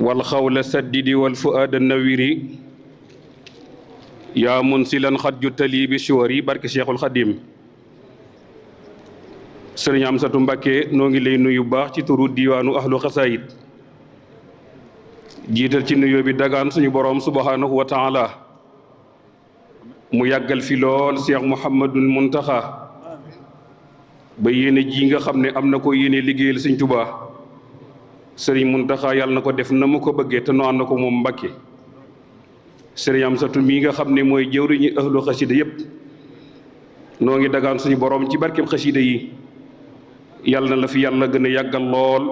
والخول سدد والفؤاد النوير يا منسلا قد جدت لي بشوري barke Cheikhul Khadim Sëriñ Amsatu Mbàkke noo ngi lay nuyu baax ci turu diiwaanu ahlu xasaayid jiital ci nuyoo bi dagaan suñu boroom subhanahu wa taala mu yàggal fi lool Cheikh Mouhamadul Muntaxa ba yéene ji nga xam ne am na ko yéene liggéeyal Sëriñ Tuubaa Sëriñ Muntaxa yàlla na ko def na mu ko bëggee te no ànd ko moom Mbàkke Sëriñ Amsatu mii nga xam ne mooy jëwriñu ahlu xasida yépp noo ngi dagaan suñu boroom ci barkeb xasida yi yàlla na la fi yàlla gën a yàggal lool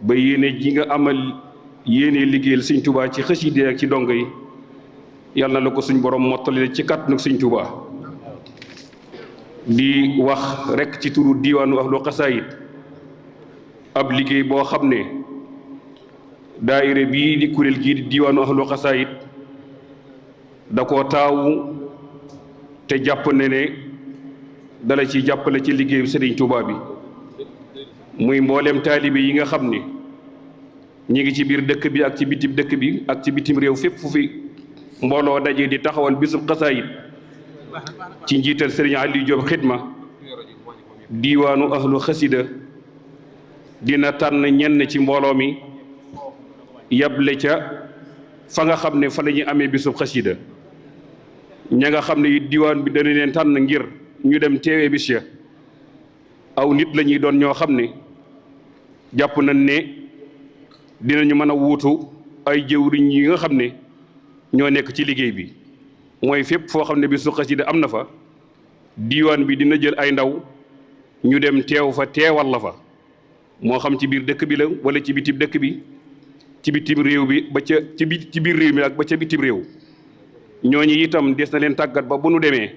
ba yéene ji nga amal yéene liggéeyal Sëriñ Tuubaa ci xasida ak ci dongo yi yàlla na la ko suñ borom mottali ci kàttanu Sëriñ Tuubaa di wax rekk ci turu diiwaanu ahlu xasaayid ab liggéey boo xam ne daayira bii di kuréel gii di diiwaanu ahlu xasaayid da koo taawu te jàpp ne dala ci jàppale ci liggéeyu Sëriñ Tuubaa bi muy mboolem taalibe yi nga xam ne ñi ngi ci biir dëkk bi ak ci bitim dëkk bi ak ci bitim réew fépp fu fi mbooloo daje di taxawal bisub xasaayid ci njiital Sëriñ Aliou Diop xidma diiwaanu ahlu xasida dina tànn ñenn ci mbooloo mi yable ca fa nga xam ne fa la ñuy amee bisub xasida ña nga xam ne it diiwaan bi dana leen tànn ngir ñu dem teewee bis ya aw nit la ñuy doon ñoo xam ne jàpp nañ ne dinañu mën a wuutu ay jëwriñ yi nga xam ne ñoo nekk ci liggéey bi mooy fépp foo xam ne bisu xasida am na fa diiwaan bi dina jël ay ndaw ñu dem teew fa teewal la fa moo xam ci biir dëkk bi la wala ci bitim dëkk bi ci bitim réew bi ba ca ci biir réew mi ak ba ca bitim réew ñooñu itam des na leen tàggat ba bu nu demee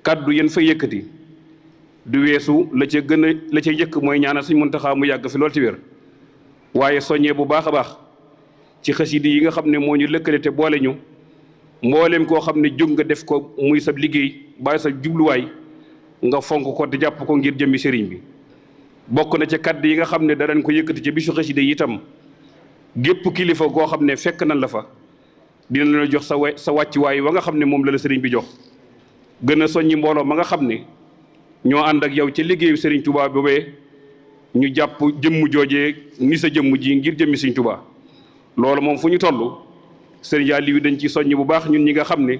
kaddu yéen fa yëkkati du weesu la ca gën a la ca yëkk mooy ñaanal Sëriñ Muntaxa mu yàgg fi lool ci wér waaye soññee bu baax a baax ci xasida yi nga xam ne moo ñu lëkkale te boole ñu mbooleem koo xam ne jóg nga def ko muy sa liggéey bàyyi sa jubluwaay nga fonk ko te jàpp ko ngir jëmmi sëriñ bi bokk na ca kaddu yi nga xam ne danañ ko yëkkati ci bisu xasida yi itam gépp kilifa goo xam ne fekk nañ la fa dina la jox sa wàccuwaay wa nga xam ne moom la sëriñ bi jox gën a soññi mbooloo ma nga xam ne ñoo ànd ak yow ci liggéeyu Sëriñ Tuubaa boobee ñu jàpp jëmm joojee ni sa jëmm ji ngir jëmmi Sëriñ Tuubaa loolu moom fu ñu toll Sëriñ Aliou dañ ci soññ bu baax ñun ñi nga xam ne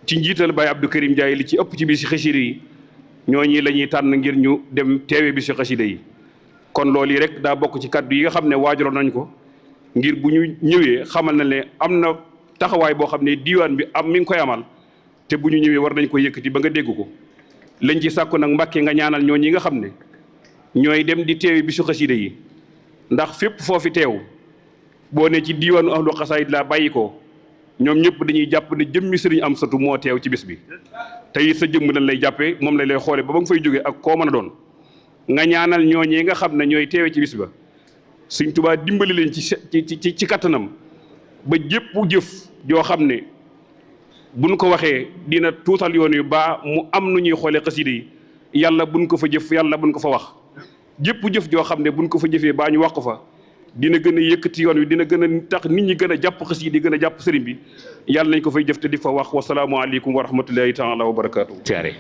ci njiital Baye Abdou Karim Ndiaye li ci ëpp ci biir xasida yi ñooñi la ñuy tànn ngir ñu dem teewe bi si xasida yi kon loolu yi rek daa bokk ci kaddu yi nga xam ne waajaloon nañ ko ngir bu ñu ñëwee xamal na ne am na taxawaay boo xam ne diiwaan bi mi ngi koy amal te bu ñu ñëwee war nañ ko yëkkati ba nga dégg ko lañ ci sàkku nag Mbàkke nga ñaanal ñooñi nga xam ne ñooy dem di teewe bi su xasida yi ndax fépp foofi teew boo ne ci diiwaanu ahlu xasaayid laa bàyyi ko ñoom ñëpp dañuy jàpp ne jëmmi Sëriñ Amsatu moo teew ci bis bi te it sa jëmm lañ lay jàppee moom lañ lay xoole ba nga fay jógee ak koo mën a doon nga ñaanal ñooñee nga xam ne ñooy teewe ci bis ba Sëriñ Tuubaa dimbali leen ci kattanam ba jépp jëf joo xam ne buñ ko waxee dina tuutal yoon yu baa mu am nu ñuy xoolee xasida yi yàlla buñ ko fa jëf yàlla buñ ko fa wax jépp jëf joo xam ne buñ ko fa jëfee baa ñu wax ko fa dina gën a yëkkati yoon wi dina gën a tax nit ñi gën a jàpp xasida yi gën a jàpp sëriñ bi yàlla nañ ko fay jëf te di fa wax wasalaamu aleykum wa rahmatullahi taala wa barakaatu. siyaare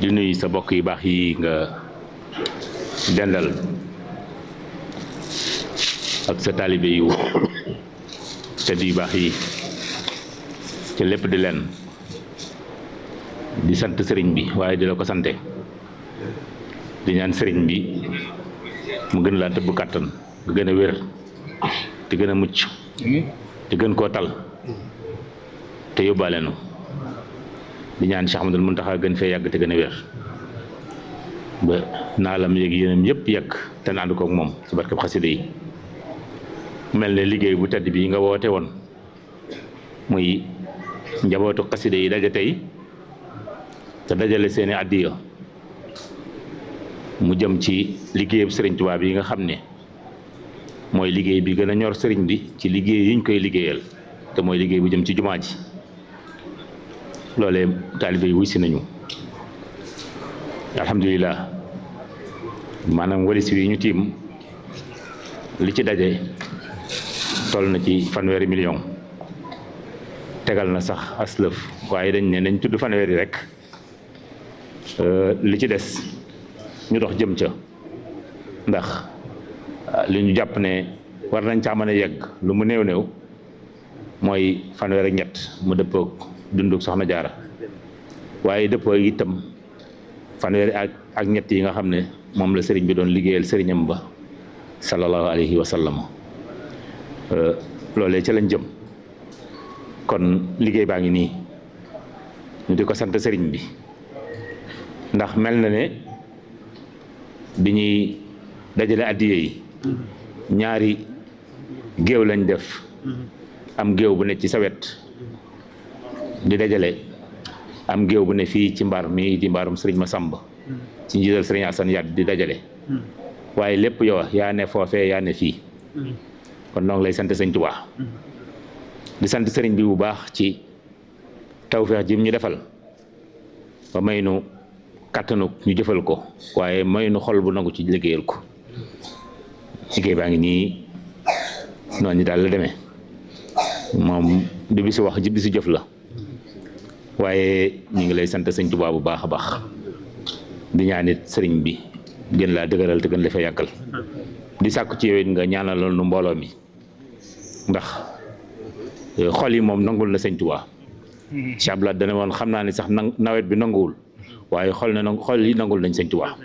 di nuyu sa bokk yu baax yi nga dendal ak sa taalibe yu tedd yu baax yi te lépp di leen di sant sëriñ bi waaye di la ko sante di ñaan sëriñ bi mu gën laa tëbb kàttan nga gën a wér te gën a mucc te gën koo tal te yóbbaale nu di ñaan Cheikh Ahmadul Muntaxa gën fee yàgg te gën a wér ba naalam yéeg yéenam yëpp yegg te naandu kook moom ci barkeb xasida yi mel ne liggéey bu tedd bi nga woote woon muy njabootu xasida yi daje tey te dajale seeni addiya mu jëm ci liggéeyub sëriñ Tuubaa bi nga xam ne mooy liggéey bi gën a ñor sëriñ bi ci liggéey yiñ koy liggéeyal te mooy liggéey bu jëm ci jumaa ji loolee taalibe yi wuy si nañu alhamdulilah maanaam walis wi ñu tiim li ci daje toll na ci 1 million tegal na sax aslëf waaye dañ ne nañ tudd 1 rek li ci des ñu dox jëm ca ndax li ñu jàpp ne war nañ caa mën a yegg lu mu néew mooy 1 mu dëppoog dunduk soxna jaara waaye dëppoo itam 1 ak ñett yi nga xam ne moom la sëriñ bi doon liggéeyal sëriñam ba sallallahu alayhi wa sallam loolee ca lañ jëm kon liggéey baa ngi nii ñu di ko sant sëriñ bi ndax mel na ne bi ñuy dajale addiye yi ñaari géew lañ def am géew bu ne ci sawet di dajale am géew bu ne fii ci mbaar mi di mbaarum sëriñ Masamba ci njiital sëriñ Asan Yadd di dajale waaye lépp yow yaa ne foofee yaa ne fii kon noo ngi lay sant sëñ Tuubaa di sant sëriñ bi bu baax ci tawfeex ji ñu defal ba may nu kàttanuk ñu jëfal ko waaye may nu xol bu nangu ci liggéeyal ko liggéey baa ngi nii noonu daal la demee moom du bisu wax ji bisu jëf la waaye ñu ngi lay sant sëñ Tuubaa bu baax a baax di ñaanit sëriñ bi gën laa dëgëral te gën la fa yàggal di sàkku ci yow it nga ñaanal nu mbooloo mi ndax xol yi moom nangul na sëñ Tuubaa Cheikh Abdoulaye dana woon xam naa ne sax nawet bi nanguwul waaye xol yi nangul nañ sëñ Tuubaa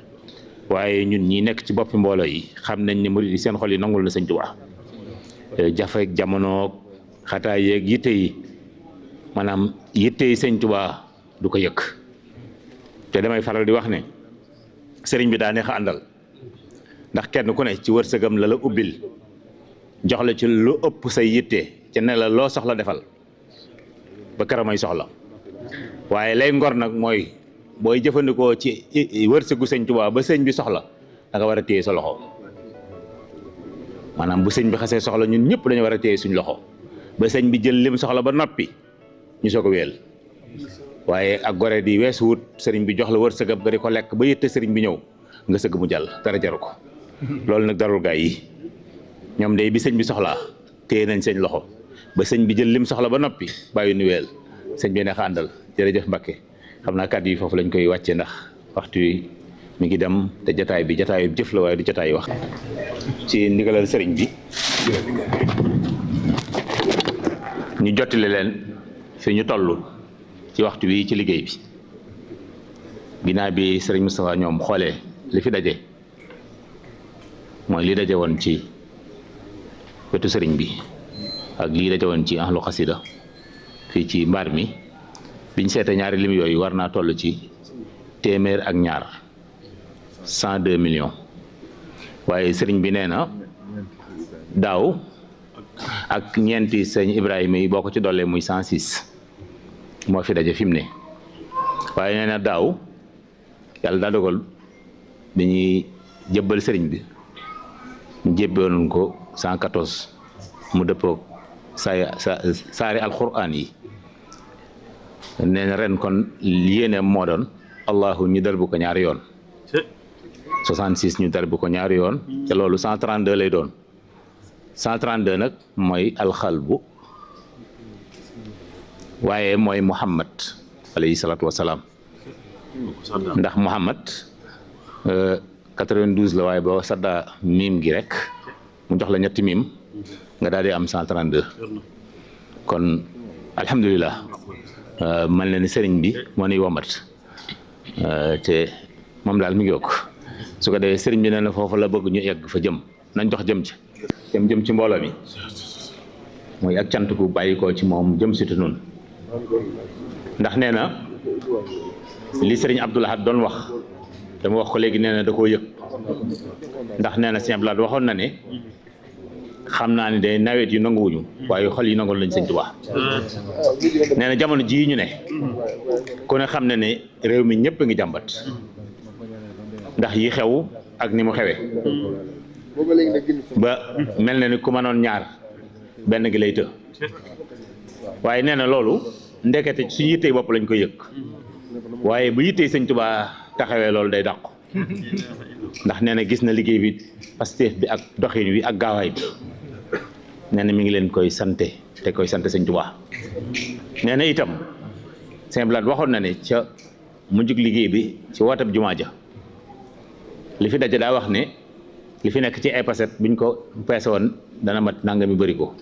waaye ñun ñi nekk ci boppi mbooloo yi xam nañ ne murid yi seen xol yi nangul na sëñ Tuubaa jafeek jamono xataa yeeg yitte yi maanaam yitte yi sëñ Tuubaa du ko yëkk te damay faral di wax ne sëriñ bi daa neex a àndal ndax kenn ku ne ci wërsëgam la ubbil jox la ci lu ëpp say yitte ci ne la loo soxla defal ba karamay soxla waaye lay ngor nag mooy booy jëfandikoo ci wërsëgu sëñ Tuubaa ba sëñ bi soxla da nga war a téye sa loxo maanaam bu sëñ bi xasee soxla ñun ñëpp dañu war a téye suñ loxo ba sëñ bi jël lim soxla ba noppi ñu soog a wéel waaye ak gore di weesu wut sëriñ bi jox la wërsëgam nga di ko lekk ba yitte sëriñ bi ñëw nga sëgg mu jàll dara jaru ko loolu nag darul gaay yi ñoom day bi sëñ bi soxlaa téye nañ seen loxo ba sëñ bi jël lim soxla ba noppi bàyyi nu weel sëñ bi neex a àndal jërëjëf Mbàkke xam naa kàddu yi foofu lañ koy wàcce ndax waxtu wi mi ngi dem te jataay bi jataayu jëf la waaye du jataayu wax ci ndigalal sëriñ bi ñu jottali leen fi ñu toll ci waxtu wi ci liggéey bi ginnaaw bi sëriñ Moustapha ñoom xoolee li fi daje mooy li daje woon ci wetu sëriñ bi ak lii daje woon ci ahlu xasida fii ci mbaar mi biñ seete ñaari lim yooyu war naa toll ci 102 millions waaye sëriñ bi nee na daaw ak ñeenti sëñ Ibrahima yi boo ko ci dollee muy 106 moo fi daje fi mu ne waaye nee na daaw yàlla daa dogal dañuy jëbbal sëriñ bi ñu jébboon ko 114 mu dëppoog saari alquran yi nee na ren kon yéene moo doon allahu ñu dal bu ko ñaari yoon 66 ñu dal bu ko ñaari yoon te loolu 132 lay doon 132 nag mooy alxalbu waaye mooy Muhammad alayhi salaatu wasalaam ndax Muhammad 92 la waaye boo sadda miim gi rek mu jox la ñetti miim nga daal di am 132 kon alhamdulilah mel na ni sëriñ bi moo nuy womat te moom daal mi ngi yokk su ko defee sëriñ bi nee na foofu la bëgg ñu egg fa jëm nañ dox jëm ci jëm ci mbooloo mi mooy ak cant gu bàyyi ko ci moom jëm si noonu ndax nee na li sëriñ Abdoul Ahad doon wax dama wax ko léegi nee na da koo yëg ndax nee na sëriñ Abdoul Ahad waxoon na ne xam naa ne day nawet yu nanguwuñu waaye xol yi nangoon lañ sëñ Tuubaa nee na jamono jii ñu ne ku ne xam ne ne réew mi ñëpp a ngi jàmbat ndax yi xew ak ni mu xewee ba mel na ni ku mënoon ñaar benn gi lay të waaye nee na loolu ndekete suñu yittey bopp lañ koy yëg waaye bu yittey sëñ Tuubaa taxawee loolu day dàqu ndax nee na gis na liggéey bi Pastef bi ak doxin wi ak gaawaay bi nee na mi ngi leen koy sante te koy sante sëñ Tuubaa nee na itam Sëñ Blaat waxoon na ne ca mujjug liggéey bi ci wootab jumaa ja li fi daje daa wax ne li fi nekk ci ay paset buñ ko peese woon dana mat nanga mi bëri ko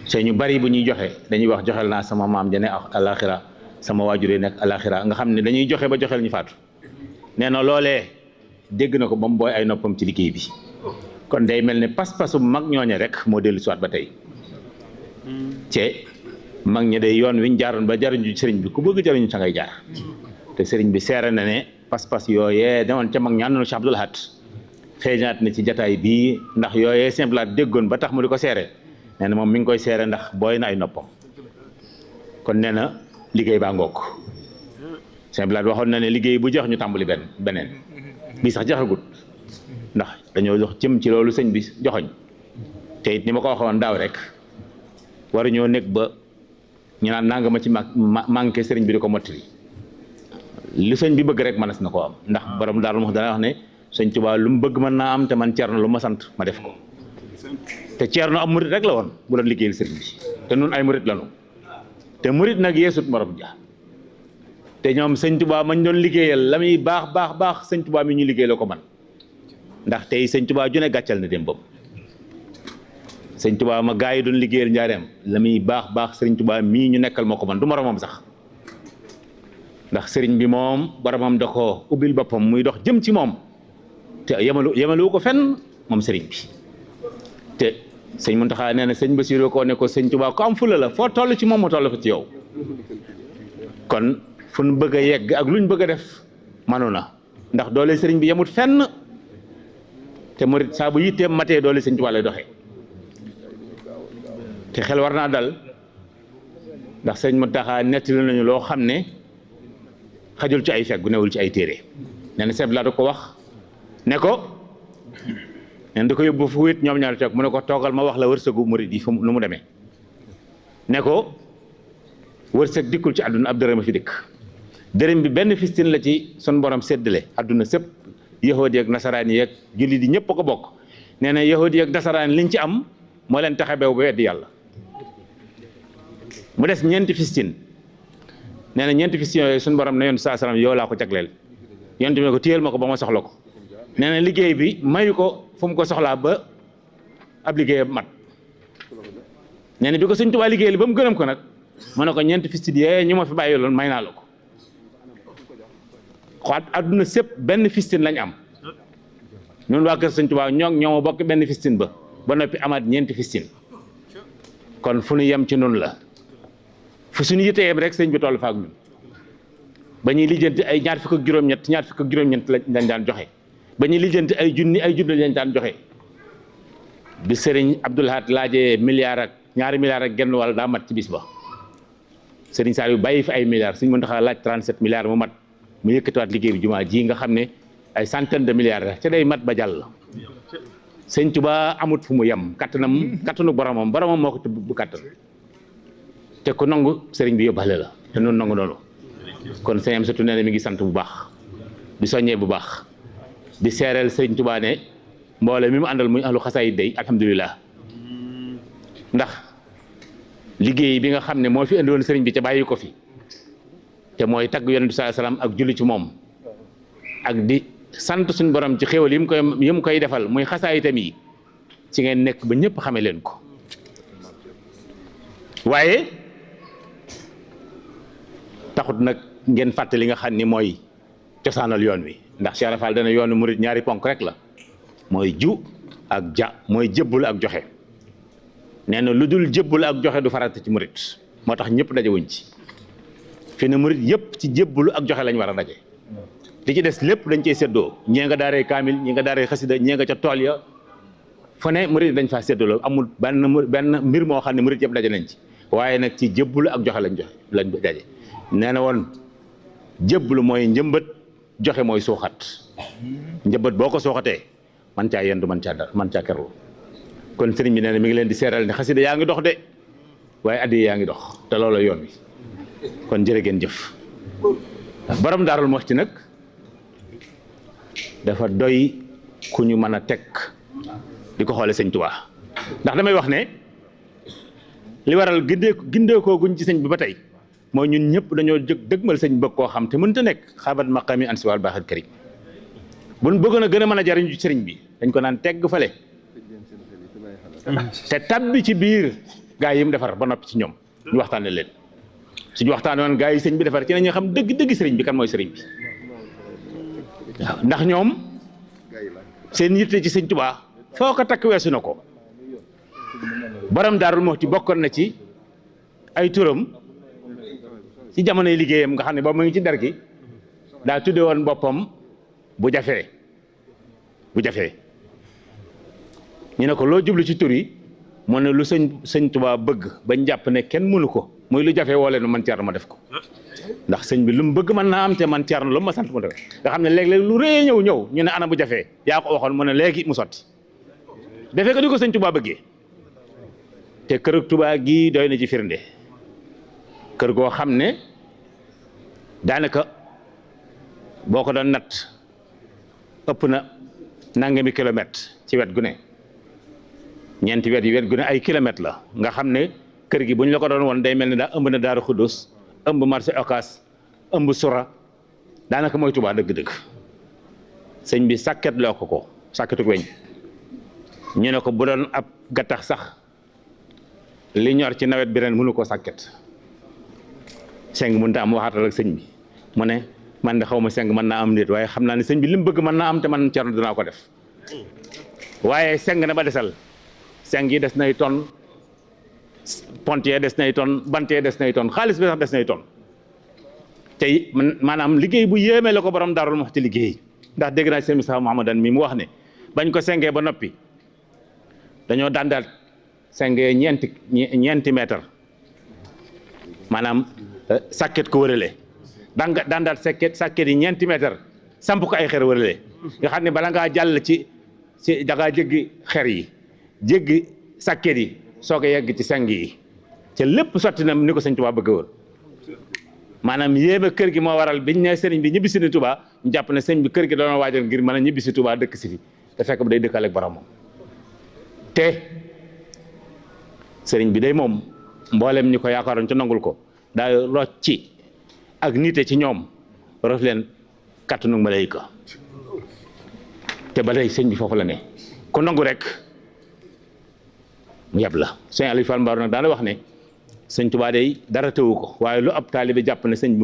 te ñu bari bu ñuy joxe dañuy wax joxel naa sama maam ja ne alaxira sama waajur yi nekk alaxira nga xam ne dañuy joxe ba joxel ñu faatu nee na loolee dégg na ko ba mu booy ay noppam ci liggéey bi kon day mel ne pas-pasu mag ñooñe rek moo dellu siwaat ba tey te mag ñi day yoon wi ñu jaaroon ba jariñu sëriñ bi ku bëgg jariñu sa ngay jaar te sëriñ bi seere na ne pas-pas yooyee demoon ca mag ñi àndoon Cheikh Abdoul Ahad feeñaat na ci jataay bii ndax yooyee Sëñ Blaat déggoon ba tax mu di ko seere nee na moom mi ngi koy seere ndax booy na ay noppam kon nee na liggéey baa ngoog Sëñ Blaat waxoon na ne liggéey bu jox ñu tàmbali beneen bii sax joxagut ndax dañoo jox jëm ci loolu sëñ bi joxoñ te it ni ma ko waxoon daaw rek waruñoo nekk ba ñu naan nanga ma ci manqué sëriñ bi di ko mottali li sëñ bi bëgg rek mënees na koo am ndax borom daal wax dana wax ne sëñ Tuubaa lu mu bëgg mën naa am te man Ceerno lu ma sant ma def ko te Ceerno am murit rek la woon bu doon liggéeyal sëriñ bi te nun ay murit lañu te murit nag yeesut morom ja te ñoom sëñ Tuubaa mañ doon liggéeyal la muy baax sëñ Tuubaa mi ñu liggéey la ko man ndax tey sëñ Tuubaa ju ne gàccal na démbam sëñ Tuubaa ma gaa yi doon liggéeyal njaareem la muy baax sëriñ Tuubaa mii ñu nekkal moo ko man du moromam sax ndax sëriñ bi moom boromam da ko ubbil boppam muy dox jëm ci moom te yemalu ko fenn moom sëriñ bi te sëñ Muntaxa nee na sëñ Basiru ko ne ko sëñ Tuubaa ko am fula la foo toll ci moom mu toll fa ci yow kon fu ñu bëgg a yegg ak lu ñu bëgg a def manu na ndax doole sëriñ bi yemut fenn te murit saa bu yitteem matee doole sëñ Tuubaa lay doxee te xel war naa dal ndax sëñ Muntaxa nettali nañu loo xam ne xajul ci ay feggu newul ci ay téere nee na Sëñ Blaat da ko wax ne ko neen da ko yóbbu fu wét ñoom ñaari toog mu ne ko toogal ma wax la wërsëgu murit yi fu nu mu demee ne ko wërsëg dikkul ci àdduna ab dërëm a fi dikk dërëm bi benn fistin la ci sun borom séddale àdduna sëpp yahudi ak nasaraan yi ak jullit yi ñëpp a ko bokk nee na yahudi ak nasaraan liñ ci am moo leen tax a beew ba weddi yàlla mu des ñeenti fistin nee na ñeenti fistin yooyu suñu borom ne yoon saa salaam yow laa ko jagleel yonent bi ne ko téyel ma ko ba ma soxla ko nee na liggéey bi mayu ko fu mu ko soxlaa ba ab liggéey mat nee na bi ko Sëñ Tuubaa liggéey li ba mu gërëm ko nag mu ne ko ñeenti fistin yee ñu ma fi bàyyi loon may naa la ko xaat adduna sépp benn fistin lañ am ñun waa kër Sëñ Tuubaa ñoo bokk benn fistin ba noppi amaat ñeenti fistin kon fu ñu yem ci noonu la fu suñu yite yem rek sëñ bi toll fa ak ñun ba ñuy lijjanti ay ñaar fukk ak juróom-ñett lañ daan joxe ba ñuy lijjanti ay junni lañ daan joxe bi sëriñ Abdoul Ahad laajee ñaari milliards ak genn wàll daa mat ci bis ba sëriñ Saliou bàyyi fi ay milliards suñ mën taxaa laaj 37 milliards mu mat mu yëkkatiwaat liggéey bi jumaa ji nga xam ne ay centaine de milliards la ca day mat ba jàll sëñ Tuubaa amut fu mu yem kattanu boromam moo ko bu kattan te ku nangu sëriñ bi yóbbaale la te noonu nangu noonu kon sëñ am surtout nee na mi ngi sant bu baax di soññee bu baax di seereel sëriñ Tuubaa ne mboole mi mu àndal muy ahlu xasaayid day alhamdulilah ndax liggéey bi nga xam ne moo fi indi woon sëriñ bi ca bàyyi ko fi te mooy tagg yonent bi sallallahu alayhi wasallam ak julli ci moom ak di sant suñu borom ci xéwal yi mu koy defal muy xasaayitam yi ci ngeen nekk ba ñëpp xame leen ko waaye taxut nag ngeen fàtte li nga xam ni mooy cosaanal yoon wi ndax Cheikh Rafal dana yoonu murit ñaari ponk rek la mooy ju ak ja mooy jébbul ak joxe nee na lu dul jébbul ak joxe du farata ci murit moo tax ñëpp dajewuñ ci fi ne murit yëpp ci jébbulu ak joxe lañ war a daje li ci des lépp dañ cey séddoo ñee nga daaree kaamil ñi nga daaree xasida ñee nga ca tool ya fu ne murit dañ faa séddoo amul benn mbir moo xam ne murit yëpp daje nañ ci waaye nag ci jébbulu ak joxe lañ daje nee na woon jébbulu mooy njëmbat joxe mooy suuxat njëmbat boo ko suuxatee man caa yendu man caa kerlu kon sëriñ bi nee na mi ngi leen di seeral ne xasida yaa ngi dox de waaye addi yaa ngi dox te loolu yoon wi kon jërë ngeen jëf borom Daarul Muxti nag dafa doy ku ñu mën a teg di ko xoole sëñ Tuubaa ndax damay wax ne li waral gindeekoo guñ ci sëñ bi ba tey mooy ñun ñëpp dañoo jóg dëgmal sëñ bëgg koo xam te mënta nekk xabat maqami an siwal baaxal karim buñ bëggoon a gën a mën a jariñu ci sëriñ bi dañ ko naan tegg fale te tabbi ci biir gaa yi mu defar ba noppi ci ñoom ñu waxtaane leen suñu waxtaane woon gaa yi sëñ bi defar ci nañu xam dëgg sëriñ bi kan mooy sëriñ bi waaw ndax ñoom seen yitte ci sëñ Tuubaa foo ko takk weesu na ko borom Daarul Muxti bokkoon na ci ay turam ci jamonoy liggéeyam nga xam ne boobu mu ngi ci der gi daa tudde woon boppam bu jafee ñu ne ko loo jublu ci tur yi mu ne lu sëñ Tuubaa bëgg bañ jàpp ne kenn mënu ko muy lu jafe woo leen man Ceerno ma def ko ndax sëñ bi lu mu bëgg mën naa am te man Ceerno lu ma sant mu def nga xam ne léeg-léeg lu rëy ñëw ñu ne ana bu jafee yaa ko waxoon mu ne léegi mu sotti defee ko di ko sëñ Tuubaa bëggee te kër Tuubaa gii doy na ci firnde kër goo xam ne daanaka boo ko doon natt ëpp na nangami kilomètre ci wet gu ne ñeenti wet gu ne ay kilomètre la nga xam ne kër gi bu ñu la ko doon woon day mel ne daa ëmb na Daaru Xuddus ëmb marché Ocass ëmb Sura daanaka mooy Tuubaa dëgg-dëgg sëñ bi sàkket loo ko sàkketu weñ ñu ne ko bu doon ab gattax sax li ñor ci nawet bi ren mënu koo sàkket seng mënta am waxaatal ak sëñ bi mu ne man de xaw ma seng mën naa am nit waaye xam naa ne sëñ bi li mu bëgg mën naa am te man Ceerno dinaa ko def waaye seng na ba desal seng yi des nay ton pont yee des nay ton bant yee des nay ton xaalis bi sax des nay ton tey maanaam liggéey bu yéeme la ko borom Daarul Muxti liggéey ndax dégg naa sëñ Moussa Mouhamadan mi mu wax ne bañ ko sengee ba noppi dañoo dandaat sengee ñeenti mètre maanaam sàkket ko wërale dandaat sàkket yi ñeenti mètre samp ko ay xer wërale nga xam ne bala ngaa jàll ci da ngaa jéggi xer yi jéggi sàkket yi soog a yegg ci seng yi te lépp sotti na ni ko sëñ Tuubaa bëgg woon maanaam yéeme kër gi moo waral biñ ne sëriñ bi ñibbisi ni Tuubaa ñu jàpp ne sëñ bi kër gi doon waajal ngir mën a ñibbisi Tuubaa dëkk si fi te fekk ba day dëkkaale ak boromam te sëriñ bi day moom mboolem ñi ko yaakaaroon ci nangul ko daa rocci ak nite ci ñoom rof leen kàttanu malayka te ba tey sëñ bi foofu la ne ku nangu rek mu yab la sëñ Aliou Fall Mbaor nag daana wax ne sëñ Tuubaa day dara tëwu ko waaye lu ab taalibe jàpp ne sëñ bi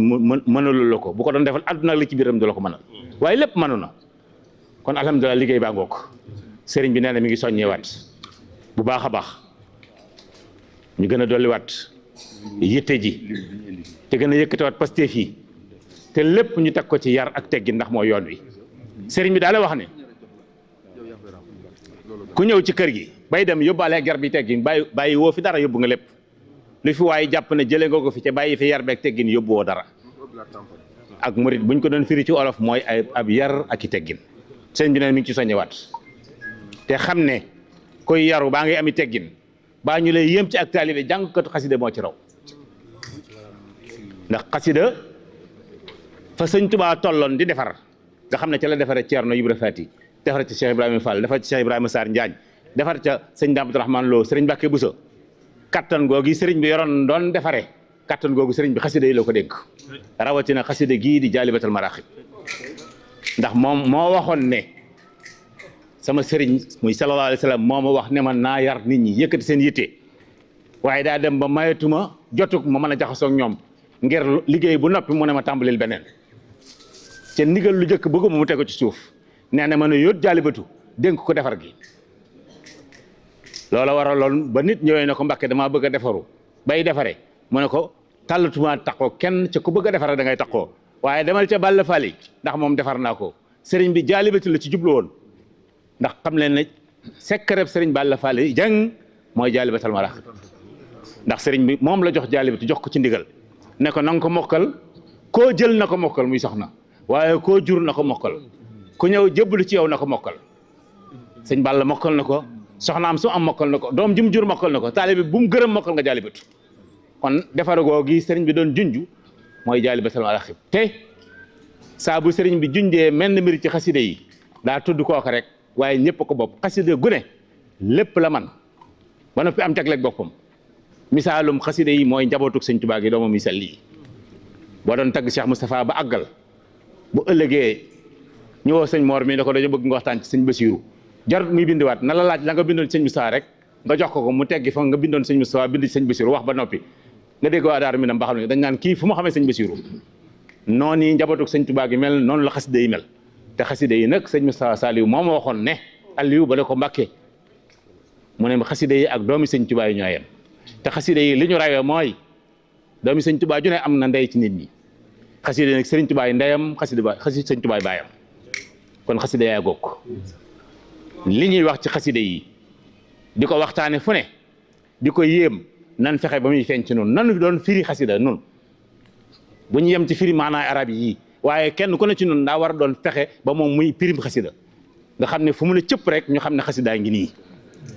mënalul la ko bu ko doon defal àdduna ak li ci biiram du la ko mënal waaye lépp mënu na kon alhamdulilah liggéey baa ngoog sëriñ bi nee na mi ngi soññewaat bu baax a baax ñu gën a dolliwaat yitte ji te gën a yëkkatiwaat Pastef yi te lépp ñu teg ko ci yar ak teggi ndax moo yoon wi sëriñ bi daal wax ne ku ñëw ci kër gi bay dem yóbbaale ak yar bi teggin bàyyi woo fi dara yóbbu nga lépp lu fi waaye jàpp ne jëlee nga ko fi ca bàyyi fi yar beeg teggin yóbbu woo dara ak murit buñ ko doon firi ci olof mooy ab yar ak i teggin sëriñ bi ne mi ngi ci soññewaat te xam ne koy yaru baa ngay ami teggin baa ñu lay yéem ci ak taalibe jàngkatu xasida moo ci raw ndax xasida fa sëñ Tuubaa tolloon di defar nga xam ne ca la defaree Ceerno Ibra Faati defar ci Cheikh Ibrahima Fall defar ci Cheikh Ibrahima Sarr Njaañ defar ca sëñ Daam Abdourahmane Lo sëriñ Mbàkke Buso kattan googu sëriñ bi yoroon doon defare kattan googu sëriñ bi xasida yi la ko dénk rawatina xasida gii di Jaalibatul Maraaxib ndax moom moo waxoon ne sama sëriñ muy sallallahu alayhi wa sallam moo ma wax ne man naa yar nit ñi yëkkati seen yitte waaye daa dem ba mayetuma jotug ma mën a jaxasoo ak ñoom ngir liggéey bu noppi mu ne ma tàmbalil beneen ca ndigal lu jëkk bëgguma mu tegu ci suuf nee na ma ne yóot jaalibatu dénk ko defar gi loola waraloon ba nit ñëwee ne ko Mbàkke damaa bëgg a defaru bay defare mu ne ko tàllatuma taqoo kenn ca ku bëgg a defare da ngay taqoo waaye demal ca Balla Fally ndax moom defar naa ko sëriñ bi jaalibatu la ci jublu woon ndax xam leen ne sekkareb sëriñ Balla Fally jàng mooy Jaalibatul Maraaxib ndax sëriñ bi moom la jox jaalibatu jox ko ci ndigal ne ko na nga ko mokkal koo jël na ko mokkal muy soxna waaye koo jur na ko mokkal ku ñëw jébbalu ci yow na ko mokkal sëñ Balla mokkal na ko soxnaam su am mokkal na ko doom jum jur mokkal na ko taalibe bu mu gërëm mokkal nga jaalibatu kon defarugoo gi sëriñ bi doon junj mooy Jaalibatul Maraaxib te saa bu sëriñ bi junjee menn mbir ci xaside yi daa tudd kooka rek waaye ñëpp ko bopp xasida gune lépp la man ba noppi am tagleeg boppam misaalum xasida yi mooy njabootug sëñ Tuubaa gi doomam yi sell yi boo doon tagg Cheikh Moustapha ba àggal bu ëllëgee ñëwoo sëñ Mor mi ne ko dañoo bëgg nga waxtaan ci sëñ Basiiru jarut muy bindiwaat na la laaj la nga bindoon sëñ Moustapha rek nga jox ko mu teggi fa nga bindoon sëñ Moustapha bind ci sëñ Basiiru wax ba noppi nga dégg waa Daaru Minam ba xam ne dañ naan kii fu ma xamee sëñ Basiiru noonu yi njabootug sëñ Tuubaa gi mel noonu la xasida yi mel te xasida yi nag sëñ Moustapha Saliou moo ma waxoon ne Aliou ba la ko Mbàkke mu ne xasida yi ak doomi sëñ Tuubaa yi ñoo yem te xasida yi li ñu rawee mooy doomi sëñ Tuubaa ju ne am na ndey ci nit ñi xasida yi nag sëriñ Tuubaa yi ndeyam xasida sëñ Tuubaa yi baayam kon xasida yaa gokk li ñuy wax ci xasida yi di ko waxtaane fu ne di ko yéem nan fexe ba muy feeñ ci noonu nanu doon firi xasida noonu bu ñu yem ci firi maanaay arab yi waaye kenn ku ne ci noonu daa war a doon fexe ba moom muy pirim xasida nga xam ne fu mu ne cëpp rek ñu xam ne xasidaa ngi nii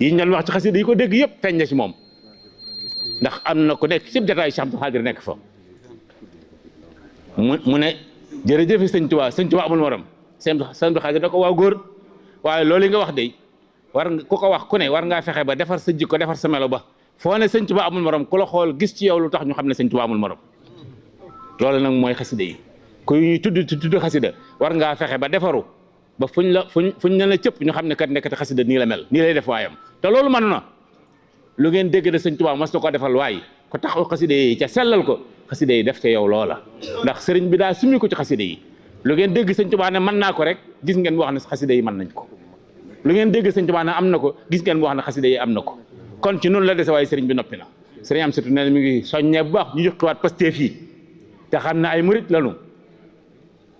yi ñu doon wax ci xasida yi ko dégg yëpp feeñ na ci moom ndax am na ku nekk ci jataay Cheikh Abdou Khadir nekk fa mu ne jërëjëf sëñ Tuubaa amul morom sëñ Abdou Khadir da ko waaw góor waaye loolu nga wax de war nga ku ko wax ku ne war ngaa fexe ba defar sa jikko defar sa melo ba foo ne sëñ Tuubaa amul morom ku la xool gis ci yow lu tax ñu xam ne sëñ Tuubaa amul morom loolu nag mooy xasida yi ku ñuy tudd xasida war ngaa fexe ba defaru ba fuñ ne la cëpp ñu xam ne kat nekkati xasida nii la mel nii lay def waayam te loolu manu na lu ngeen dégg ne sëñ Tuubaa mas na ko defal waay ko taxaw xasida yi ca sellal ko xasida yi def ca yow loola ndax sëriñ bi daa summi ko ci xasida yi lu ngeen dégg sëñ Tuubaa ne mën naa ko rek gis ngeen wax ne xasida yi mën nañ ko lu ngeen dégg sëñ Tuubaa ne am na ko gis ngeen wax ne xasida yi am na ko kon ci noonu la dese waaye sëriñ bi noppi na sëriñ am surtout nee na mi ngi soññee bu baax ñu yëkkiwaat Pastef yi te xam ne ay murit lanu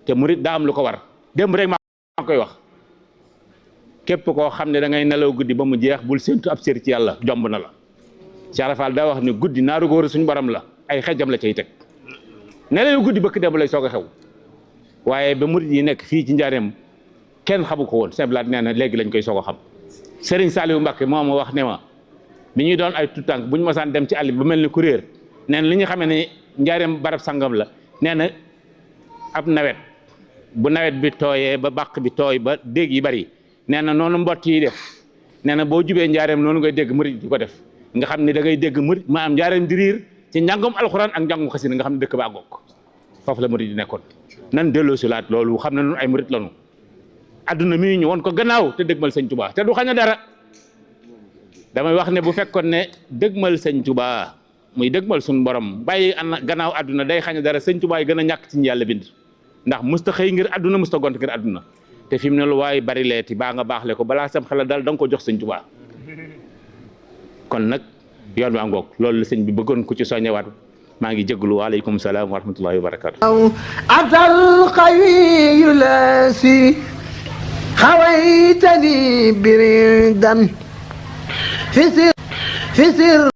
te murit daa am lu ko war démb rek maa koy wax képp koo xam ne da ngay nelaw guddi ba mu jeex bul séntu ab cër ci yàlla jomb na la Cheikh Rafal daa wax ne guddi naaru góor suñu borom la ay xejjam la cay teg nelaw guddi bëkk démb lay soog a xew waaye ba murit yi nekk fii ci njaareem kenn xamu ko woon Sëñ Blaat nee na léegi lañ koy soog a xam Serigne Saliou Mbacké moo ma wax ne ma bi ñuy doon ay tutànk bu ñu mosaan dem ci àll bi ba mel ni ku réer nee na li ñu xamee ne njaareem barab sangam la nee na ab nawet bu nawet bi tooyee ba bàq bi tooy ba dégg yi bari nee na noonu mbott yi def nee na boo jubee njaareem noonu ngay dégg murit di ko def nga xam ne da ngay dégg murit maanaam njaareem di riir ci njàngum alxuraan ak njàngum xasida nga xam ne dëkk baa gokk foofu la murit di nekkoon nan delloo si laat loolu xam ne noonu ay murit lanu adduna mi ñu woon ko gannaaw te dëgmal sëñ Tuubaa te du xañ a dara damay wax ne bu fekkoon ne dëgmal sëñ Tuubaa muy dëgmal suñu borom bàyyi gannaaw adduna day xañ a dara sëñ Tuubaa yi gën a ñàkk ci ñu yàlla bind ndax musta xëy ngir adduna musta gont ngir adduna te fi mu ne lu waaye bari leeti baa nga baaxle ko balaa sam xel dal da nga ko jox sëñ Tuubaa kon nag yoon waa ngoog loolu la sëñ bi bëggoon ku ci soññewaat maa ngi jégalu waaleykum salaam wa rahmatullahi wa barakatu atal qawiyu lasi xawaytani biridan fi sir